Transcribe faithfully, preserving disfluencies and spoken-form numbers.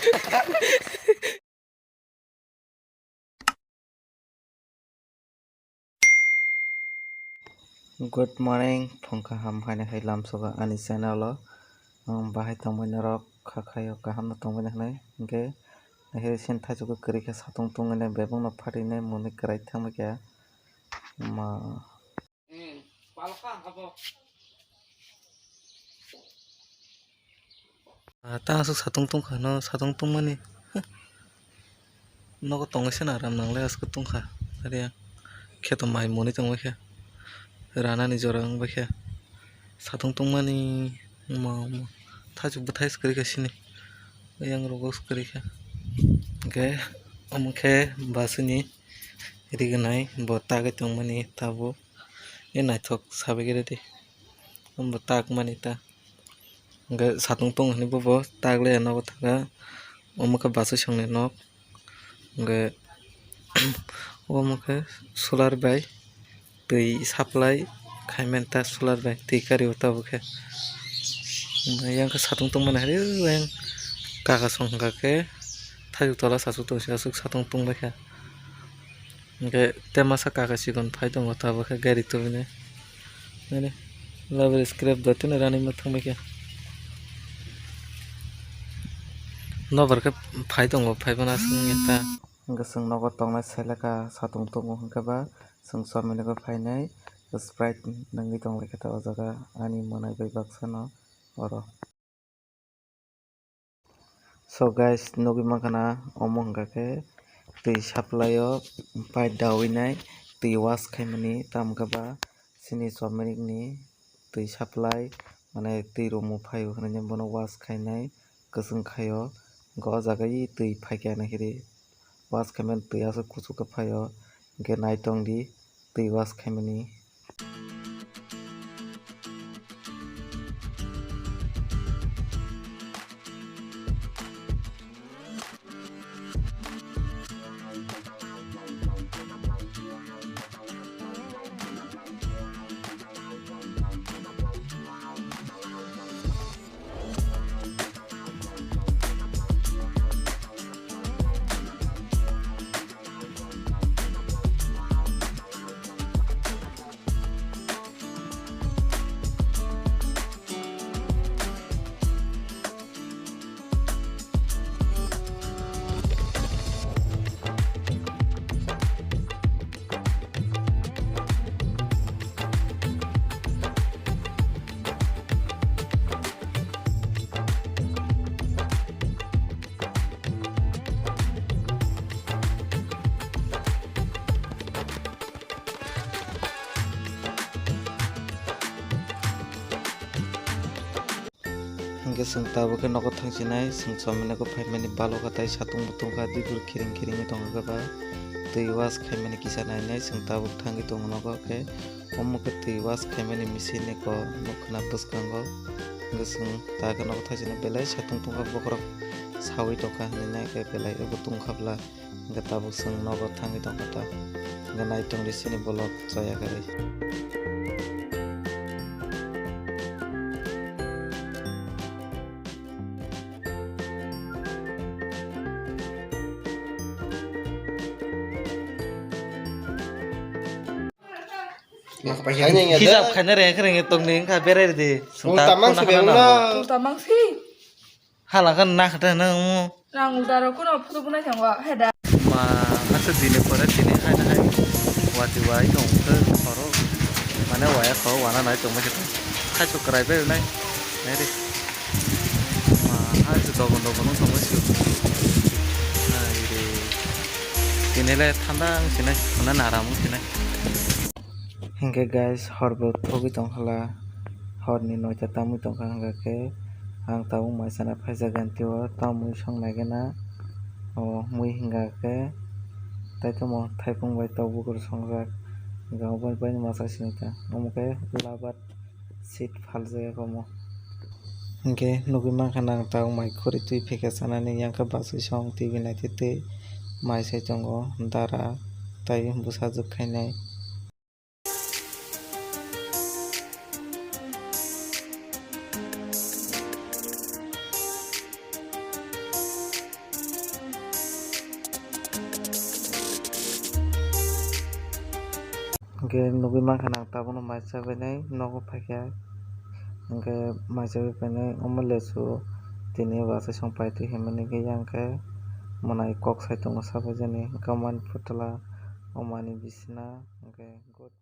Good morning, phung kaham haino hai lamsogo ani channel o. Ang bahai tongmani rok kha khaio, kaham no tongmani hwnwi. Hwnkhe nahiri sin thaichukgo kwrwi khe satung tungmani bebak no pharinai mwnwi kwrai thangma khe ma. Ah, ta aswk satung tungkha, no satung tungmani. Nogo tongwi se na ram nangle aswk tungkha. Are kheto mai mwnwi tongbaikha. Ranani jora wngbaikha. Satung tungmani ma, ma, thaichuk bwthai se kwrwi kha sini. Yang rogo se kwrwi kha. Hwnkhe omo khe basini rignai bo tagwi tongmani tabuk. E naithok sabai khe rwdi. Omo takmani ta. Hwnkhe satung tong hwnwi bobo tak le nogo thangkha. Omo khe bachwi songni nok. Hwnkhe omo khe solar bai twi supply khaimani ta, solar bai twi kari o tabuk khe. Yang khe satung tongmani hai yang kaka song hwnkha khe thaichuk tola sasuk tongsi aswk satung tongbaikha. Hwnkhe te masa kaka chikon phai tongo tabuk khe gari tubinai. Nini laber scrap dotino rani ma thangbai khe. Nobar khe phai tongo, phai bono aswk wngya ta. Hwnkhe chwng nogo tongnai seleka satung tongo hwnkhe ba chwng chomino khe phainai Sprite nangwi tonglaikha ta o jaga ani mwnai bai baksano oro. So guys, nugwi mankha na omo hwnkha khe twi supply o pipe dawi nai twi wash khaimani, tamo khe ba chini chomini ni twi supply, mane twi romo phaio hwnwi bono wash khainai kwchwng khaio, hwnkhe o jaga i twi phaikha nahiri wash khaimani twi aswk kuchuk khe phaio, hwnkhe naitong di twi wash khaimani. Hwnkhe chwng tabuk khe nogo thangsinai, chwng chomino khe phaimani baloka tei satung bo tongkha, dibur khiring khiring wng tongkha khe ba twi wash khaimani kisa nainai chwng tabuk thangwi tongo nogo khe. Omo khe twi wash khaimani machine ni kok nukha na bwskango. Hwnkhe chwng ta khe nogo thangsinai belai satung tongkha, bokhorok sawi tongkha hinwi nai khe belai abo tongkha bwla. Hwnkhe tabuk chwng nogo thangwi tongkha ta. Hwnkhe naitong di chini vlog chaya kwrwi. Hisab khaina rengkhe rengkhe tongni wngkha berai rwdi. Ulta mangsi bengno. Ulta mangsi. Hala khe nakhwtha na omo. Nang ulta rok kuno photo bunai thango, heda. Ma, aswk dini pore tini hai na hai. Wati wai tong khe khoro. Mane waya khoro wana nai tongma khe. Thaichuk kwrai bai nai. Nai re. Ma, hai se dogon dogon wng tongma sio. Hai re. Tini le thanda wng sinai, mane naram wng sinai. Hinkhe guys, hor bo thogwi tongkhala, horni noita tamwi tongkha, hwnkha khe ang tabuk mai sana phaijak ganti o, tamwi song naigena o mui hwnkha khe tai tamo thaipung bai tok bukur songjak, hwnkha obo bai masa sini ta, omo khe labat seat phaljak omo. Hinkhe nugwi mankha nang tabuk mai khuri twi phekhe sanani, yang khe bachwi song T V naitwi twi mai sai tongo, dara tai bwsajwk khainai. Hwnkhe nugwi mankha nang tabukno mai chabainai nogo phaikha. Hwnkhe mai chabai phainai omo lesu tini bo achaisong paitwi hinmani khe yang khe mwnai kok sai tongo sabaijani. Hwnkhe omo ani putla, omo ani bisina, hwnkhe good.